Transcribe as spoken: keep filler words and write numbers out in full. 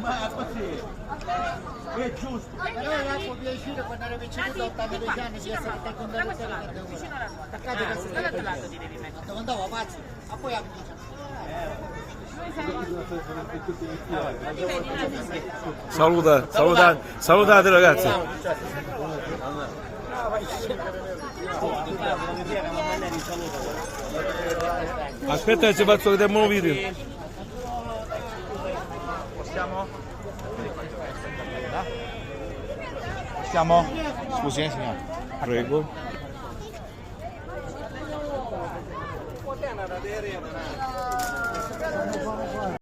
Ma così è giusto. Però dopo piacere quando ero vicino da ottanta anni di essere per contare il territorio. Attaccate da questo. Dall'altro lato ti devi mettere. Quando andavo pazzo, ma poi Saluta, saluta, salutate ragazzi. Aspetta che ci faccio vedere un video. Possiamo? Possiamo? Scusi, eh, signora. Prego.